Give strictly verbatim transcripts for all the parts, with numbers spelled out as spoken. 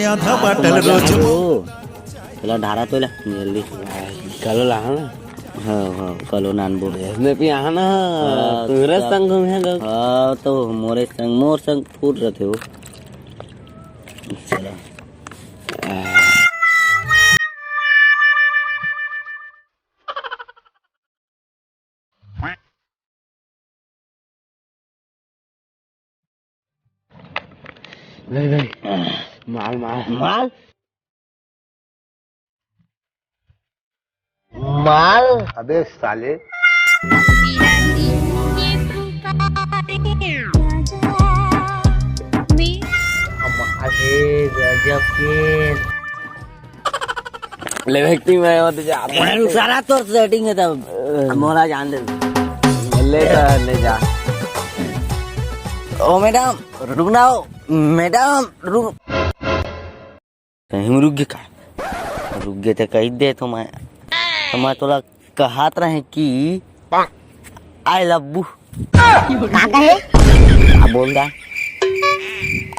आधा बाटल रोज। ओ, चला ढारा तो ला, जल्दी। कलो ला, हाँ? हाँ, हाँ, कलो नान बोल। इसमें भी आना, हाँ, तुहरे तब संग घूमे गा। हाँ, तो मोरे संग, मोर संग फूट रहे हो। चला। नहीं, नहीं। माल, माल। माल? माल? अबे साले। अरे गजब के। ले व्यक्ति मैं वो तो जाता हूँ। सारा तोर सेटिंग है तब। मोला जान दे। ले जा, ले जा। ओ मैडम, रुक ना हो। मैडम, रुक। कहीं रुक गए का? रुक गए तो कह दे तो मैं, तो मैं तोला कहत रहे कि I love you। का कहे? का बोल रहा?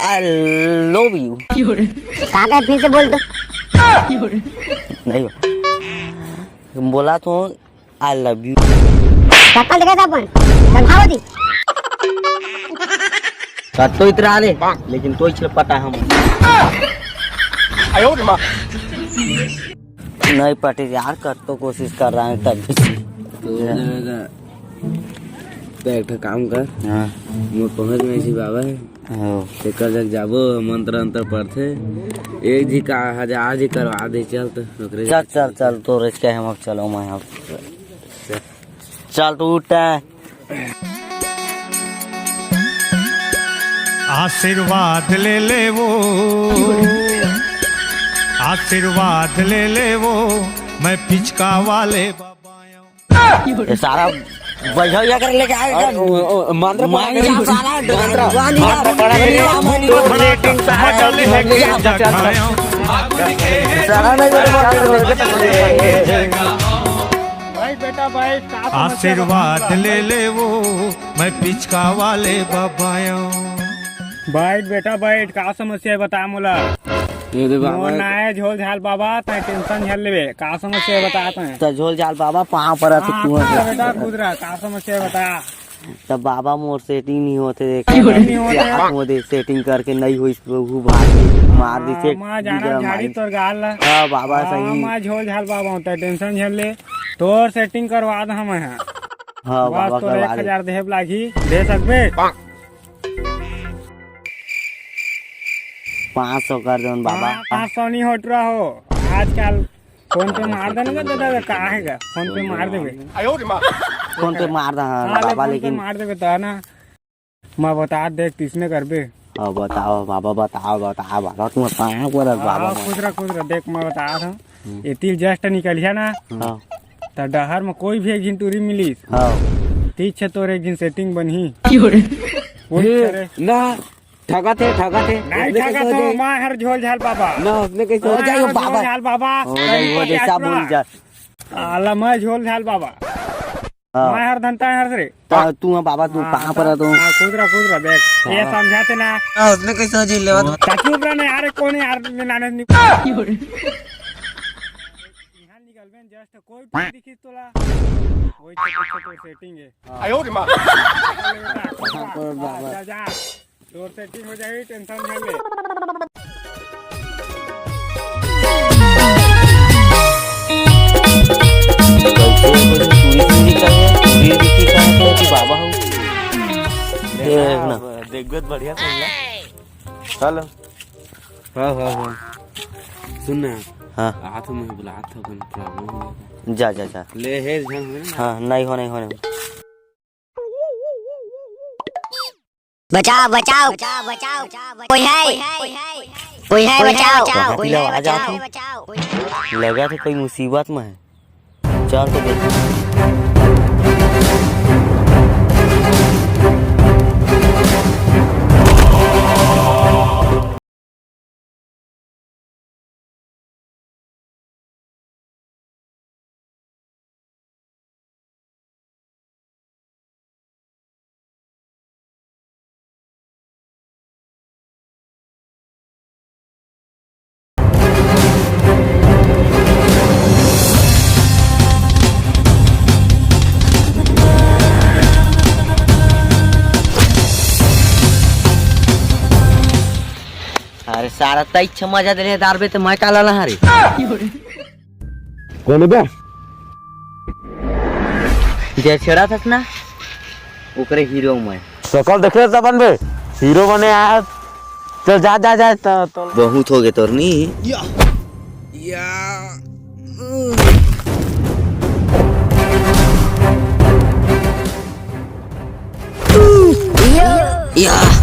I love you। का कहे? फिर से बोल तो। नहीं हो। तुम बोला तो I love you। चप्पल दिखा था अपन। चल भागो दी। कत्तो इतरा ले, लेकिन तो इछल पटा हम। नहीं पटे यार, कत्तो कोशिश कर रहा है तब भी। तो हो जाएगा। तो एक ठो काम कर। हाँ। मोर पहुँच में ऐसी बाबा है। हाँ। तेकर जग जाबो, मंत्र अंतर पढ़थे। एक जी का हजार जी करवा दे, चल तो ओकरे चल, जग चल, चल, तो रेच के हम अब चलो मैं अब। चल। चल तू उठ। आशीर्वाद ले ले वो, आशीर्वाद ले ले वो, मैं पिचका वाले बाबा आया हूँ। ये सारा बैठा हुआ कर लेके आए और इधर। ओ, ओ, मंत्र मान पकड़ जा के साला मंत्र, डरा, मंत्र पकड़ के डरा, मंत्र पकड़ के सारा नहीं, सारा नहीं, सारा नहीं। भाई बेटा भाई, का समस्या आशीर्वाद बता? ले ले वो, मैं पिचका वाले बाबा आया हूँ। बैठ बेटा बैठ, का समस्या है बता मोला। ये दे बाबा। मोर नाय झोल झाल बाबा, तै टेंशन झन लेबे। का समस्या है बता तै। त झोल झाल बाबा, पाँव परत हाँ, तू। बेटा खुद रह, का समस्या है बता। त बाबा मोर सेटिंग नहीं होते, देख। सेटिंग नहीं होते। हाथ में दे सेटिंग करके नहीं होइस, वो भाग मार दी हाँ, सेट। मैं जाना बिगड़ा झाड़ी मारी। तोर गाल ला। हाँ बाबा हाँ, सही। मैं झोल झाल बाबा हूँ, तै टेंशन झन ले। तोर सेटिंग करवा द हम। हाँ बस बाबा तोर करवा एक दे। एक हजार देहे लागही, दे सकबे। पाँच सौ कर दो न बाबा। हाँ, पाँच सौ नहीं होत रहा हो। आजकल फोन पे मार देना का दादा, का है का? फोन पे मार देबे। फोन पे मार दा, हाँ, हाँ, ले, बाबा, फोन पे लेकिन मार देबे तो है ना। मैं बता देख, किसने करबे? हाँ, बताओ बाबा, बताओ, बताओ बाबा, तुम कहाँ पर है बाबा? हाँ, खुश रह, खुश रह। देख, मैं बता था, हम्म। एती just निकलिया ना, हाँ। त डहर में कोई भी एक झिन टूरी मिलिस, हाँ। तीच छे तोर एक झिन सेटिंग बनही। क्यों रे? कोई हे, करे। ना, ठगत हे, ठगत हे। नहीं उसने ठगत कैसे हो, हो जाए? मैं हर झोल झाल बाबा। ना, उसने कैसे हो मैं जाए? हर बाबा। झोल झाल बाबा। हो जाए, हो जाए, क्या सब सुना? भूल जा। आला मैं झोल झाल बाबा। हाँ। मैं हर धनता हर रे। त तू हाँ बाबा, तू हाँ, कहाँ पर है तू? हाँ, खुद रहा, खुद रहा, देख। ये हाँ। समझाते ना। हाँ, उसने कैसे हो जाए लेवा? त चुप रहा ना यार, कौन यार में नाने नहीं। यहाँ निकल बे, just कोई भी दिखी तोला। वही छोटे छोटे सेटिंग है। आयो रे माँ। जा, जा। तोर सेटिंग हो जाही, टेंशन झन ले। कैसे हो, चूड़ी चूड़ी का है, चूड़ी दिखी का है, कि बाबा हो? देख ना। देखबे त बढ़िया सुन ला। हेलो। हाँ, हाँ, हाँ। सुन ना। हाँ। आ तो मैं बुलात हूँ, अपन problem हो गया। जा, जा, जा। ले, हे, झन हो ना। हाँ, नहीं हो, नहीं हो, नहीं हो। बचाओ, बचाओ, बचाओ, बचाओ। कोई है? कोई है? बचाओ, बचाओ। कहाँ कोई है? आवाज आती? बचाओ, बचाओ। लगा था कोई मुसीबत में है। चल तो देख। सारा तै इच्छा मजा दे रहे दार बे, तो मैं काला लहा रे। कौन बे? जे छेड़ा थस ना, ओकरे हीरो मैं। सकल देख ले तबन बे, हीरो बने आया। चल जा, जा, जा, त-, त-, बहुत हो गए तोर नी। या, या। या।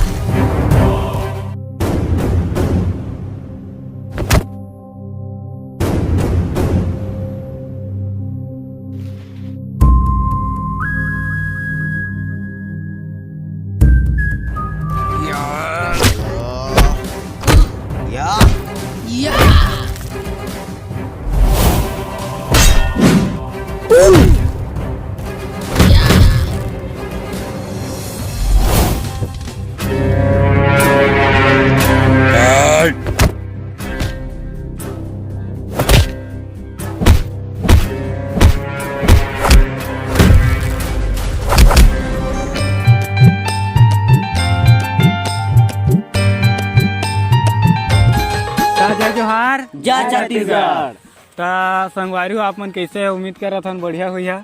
त जय जोहार। जय छत्तीसगढ़। त संगवारी हो, आप मन कैसे हो? उम्मीद करत हन बढ़िया होइहा।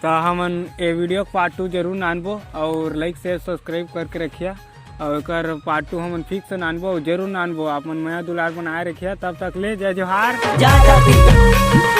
त हमन ए वीडियो के पार्ट टू जरूर नानबो और लाइक, शेयर, सब्सक्राइब करके रखिया। और एकर पार्ट टू हमन फिक्स नानबो, जरूर नानबो। आप मन मया दुलार बनाए रखिया। तब तक ले जय जोहार। जय छत्तीसगढ़।